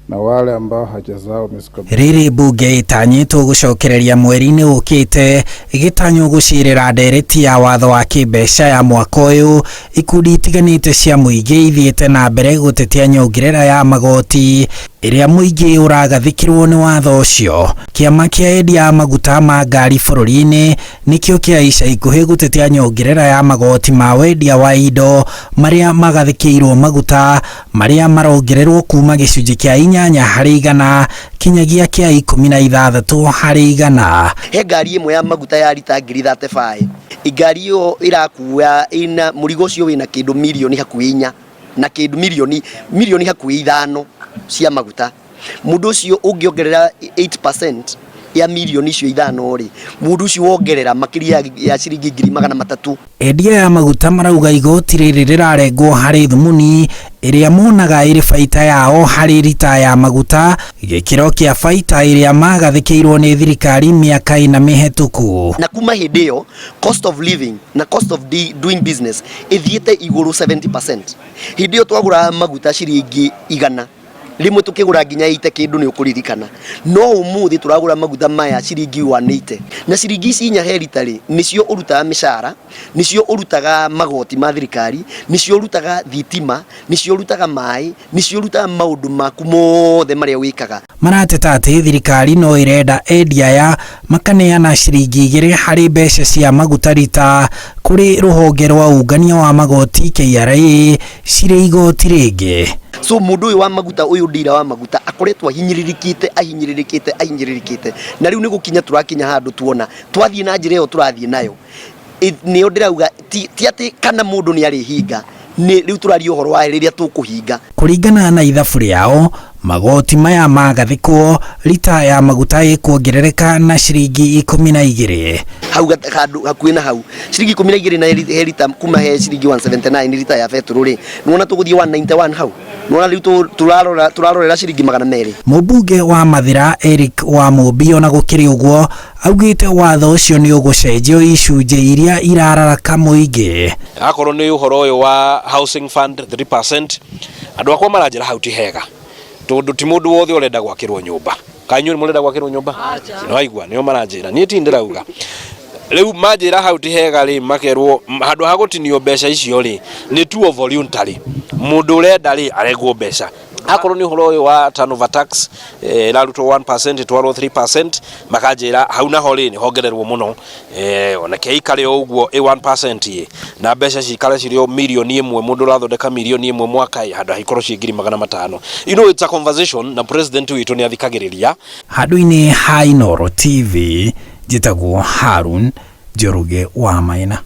Na wale ambao haja zao Rĩrĩ mbunge ĩtanyĩtwo gũcokereria mweri-inĩ ũkĩte ĩgĩtanywo gũcirĩra ndereti ya watho wa kĩmbeca ya mwaka ũyũ, ikundi itiganĩte cia mũingĩ ithiĩte na mbere gũtetia nyongerera ya magoti ĩrĩa mũingĩ ũragathĩkĩrwo nĩ watho ũcio. Kĩama kĩa endia a maguta ma ngari bũrũri-inĩ nĩkĩo kĩa ica ikuhĩ gũtetia nyongerera ya magoti ma wendia wa indo marĩa magathĩkĩirwo maguta marĩa marongererwo kuma gĩcunjĩ kĩa 8% kinyagia kĩa 16%. He ngari ĩmwe ya maguta ya rita ngiri 35, ngari ĩyo ĩrakua ĩna mũrigo ũcio wĩna kĩndũ mirioni hakuhĩ 4 na kĩndũ mirioni hakuhĩ 5 cia maguta. Mũndũ ũcio ũngĩongerera 8% ya mirioni icio 5 rĩ, mũndũ ũcio wongerera makĩria ya ciringi 300,000. Endia ya maguta marauga igoti rĩrĩ rĩrarengwo harĩ thumuni ĩrĩa monaga ĩrĩ baita yao harĩ rita ya maguta, gĩkĩro kĩa baita ĩrĩa magathĩkĩirwo nĩ thirikari mĩaka 4 mĩhetũku. Na kuma hĩndĩ ĩyo cost of living na cost of doing business ĩthiĩte igũrũ 70%. Hĩndĩ ĩyo twagũraga maguta ciringi 100, rĩmwe tũkĩgũra nginya 80 kĩndũ nĩ ũkũririkana, no ũmũthĩ tũragũra maguta maya ciringi 180, na ciringi ici 4 he rita rĩ, nĩcio ũrutaga mĩcara, nĩcio ũrutaga magoti ma thirikari, nĩcio ũrutaga thitima, nĩcio ũrutaga maĩ, nĩcio ũrutaga maũndũ maku mothe marĩa wĩkaga. Marateta atĩ thirikari no ĩrenda endia aya makaneana ciringi 2 harĩ mbeca cia maguta rita kũrĩ rũhonge rwa ũngania wa magoti KRA cirĩ igoti rĩngĩ. So mũndũ ũyũ wa maguta, ũyũ ndira wa maguta akoretwo ahinyĩrĩrĩkĩte, ahinyĩrĩrĩkĩte, ahinyĩrĩrĩkĩte, na rĩu nĩ gũkinya tũrakinya handũ tuona twathiĩ na njĩra ĩyo tũrathiĩ nayo, nĩyo ndĩrauga ti atĩ kana mũndũ nĩ arĩhinga, nĩ rĩu tũraria ũhoro wa rĩrĩa tũkũhinga. Kũringana na ithabu rĩao, magoti maya magathĩkwo rita ya maguta ĩkuongerereka na ciringi 12. Hau handũ hakuhĩ na hau ciringi 12 na he rita kuma he ciringi 179 rita ya betũrũ rĩ, nĩwona tũgũthiĩ 191 hau, nĩwona rĩu tũrarorera ciringi 200. Mũmbunge wa Mathĩra Eric Wamũmbi ona gũkĩrĩ ũguo augĩte watho ũcio nĩ ũgũcenjio icunjĩ iria irararaka mũingĩ. Akorwo nĩ ũhoro ũyũ wa housing fund 3%, andũ akwa maranjĩra hau ti hega, tondũ ti mũndũ wothe ũrenda gwakĩrwo nyũmba. Kana inyuĩ mũrenda gwakĩrwo nyũmba? Nĩwaigua, nĩo maranjĩra. Niĩ ti ndĩrauga. Rĩu manjĩra hau ti hega rĩ, makerwo handũ ha gũtinio mbeca icio rĩ, nĩ tuo voluntary. Mũndũ ũrenda rĩ, arengwo mbeca. Akorwo nĩ ũhoro ũyũ wa turnover tax, ĩrarutwo 1% ĩtwarwo 3%, makanjĩra hau naho rĩ, nĩ hongererwo mũno. Ona kĩikare o ũguo ĩ 1% ĩ, na mbeca cikare cirĩ o mirioni 1, mũndũ ũrathondeka mirioni 1 mwaka ĩ, handũ ha ikorwo ciĩ 500,000. You know, it's a conversation, na president witũ nĩ athikagĩrĩria. Handũ-inĩ ha Inooro TV, njĩtagwo Harun Njoroge wa Maina.